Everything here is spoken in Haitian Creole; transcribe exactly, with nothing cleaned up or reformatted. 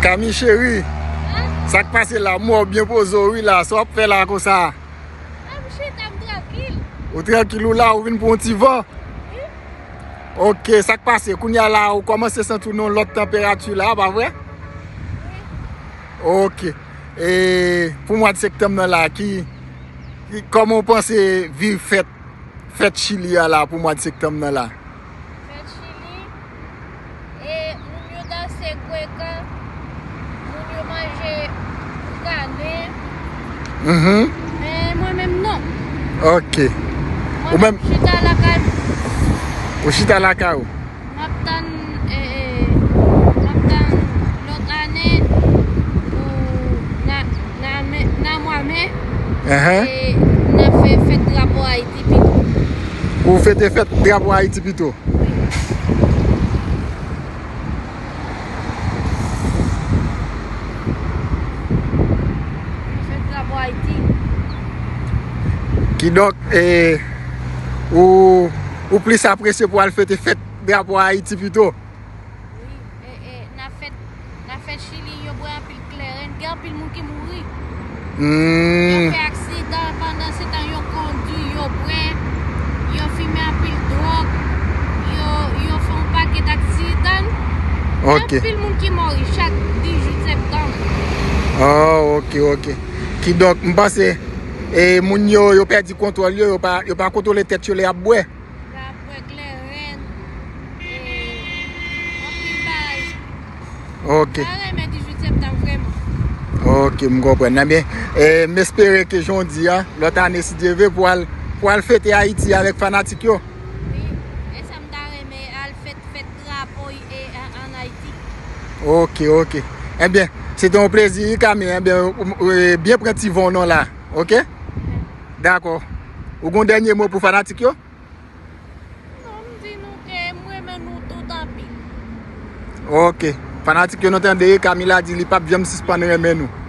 Kami cheri, sa k pase la? M wè w byen poze w wi la, sa w ap fè la konsa? A, m chita, m trankil. Ou trankil ou la, ou vin pou yon ti van? Wi. Ok, sa k pase? Kounye a la, ou kòmanse santi w nan yon lòt tanperati la, pa vre? Wi. Ok. E pou mwa de septanm nan la, ki, ki, kòman w panse viv fèt, fèt Chili a la pou mwa de septanm nan la? Fèt Chili, e moun yo danse kweka, moun yo manje boukannen. Mhm. Men mwen menm non. Ok. Mwen Ou menm, menm chita lakay m. Ou chita lakay ou? M ap tann, e, e, m ap tann lòt ane pou nan, nan, nan mwa me, Ahan. E n ap fè fèt drapo Ayiti pito. Pou w fete fèt drapo Ayiti pito. Fèt drapo Ayiti. Kidonk, e, ou, ou plis apresye pou w al fete fèt drapo Ayiti pito? Wi, e, e, nan fèt, nan fèt Chili, yo bwè anpil kleren, gen anpil moun ki mouri. Yo Hmm. fè aksidan, pandan se tan yo kondui, yo bwè, yo fimen anpil dwòg, yo, yo fè yon pakèt aksidan. Ok. Gen anpil moun ki mouri chak dizuit septanm. Oh, ok, ok. Kidonk, m panse, e, moun yo, yo pèdi kontwòl yo, yo pa, yo pa kontwole tèt yo lè y ap bwè. Yo ap bwè kleren, e, anpil bagay. Ok. M pa renmen dizuit septanm vrèman. Ok, m konprann. Ebyen, e, m espere ke jan w di a, lòt ane, si Dye vle, pou al, pou al fete Ayiti avèk fanatik yo. Wi, e sa m ta renmen, al fèt, fèt drapo, e, an, an Ayiti. Ok, ok. Ebyen, se te yon plezi, wi, Kami. Ebyen, ou, ou, e, byen pran ti van w non la, ok? Dakò. Ou gon dènye mo pou fanatik yo? Non, m di nou ke m renmen nou tout anpil. Ok. Fanatik yo, nou tande, Camila di li p ap janm sispann renmen nou.